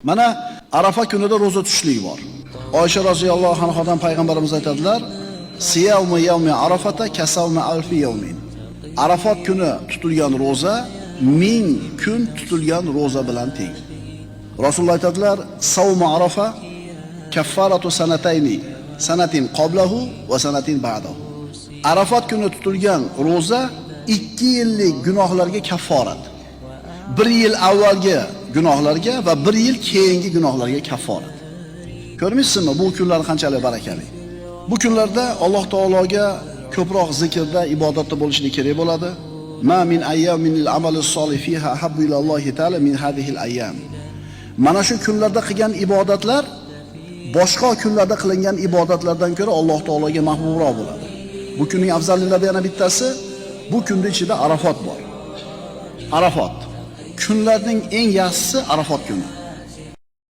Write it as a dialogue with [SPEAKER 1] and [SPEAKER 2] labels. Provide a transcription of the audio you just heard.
[SPEAKER 1] Mana Arafa kunida roza tutishlik bor. Oysha roziyallohu anhodan payg'ambarimiz aytadilar: "Siyawmu yawmi Arafata kasawmi alfi yawmin." Arafat kuni tutilgan roza 1000 kun tutilgan roza bilan teng. Rasululloh aytadilar: "Savmu Arafa kaffaratu sanatayni, sanatin qablahu va sanatin ba'dahu." Arafat kuni tutilgan roza 2 yillik gunohlarga kafforat. 1 yil avvalgi gunohlarga va 1 yil keyingi gunohlarga kafforat. Ko'rmaysizmi bu kunlar qanchalik barakali? Bu kunlarda Alloh taologa ko'proq zikrda, ibodatda bo'lishlik kerak bo'ladi. Ma min ayyaminil amali solih fiha ahabbu ilallohi ta'ala min hadhihi ayyam. Mana shu kunlarda qilgan ibodatlar boshqa kunlarda qilingan ibodatlardan ko'ra Alloh taologa mahbubroq bo'ladi. Bu kunning afzalliklaridan yana bittasi, bu kunning ichida Arafot bor. Arafot. Kunlarning eng yaxshisi Arafot kuni.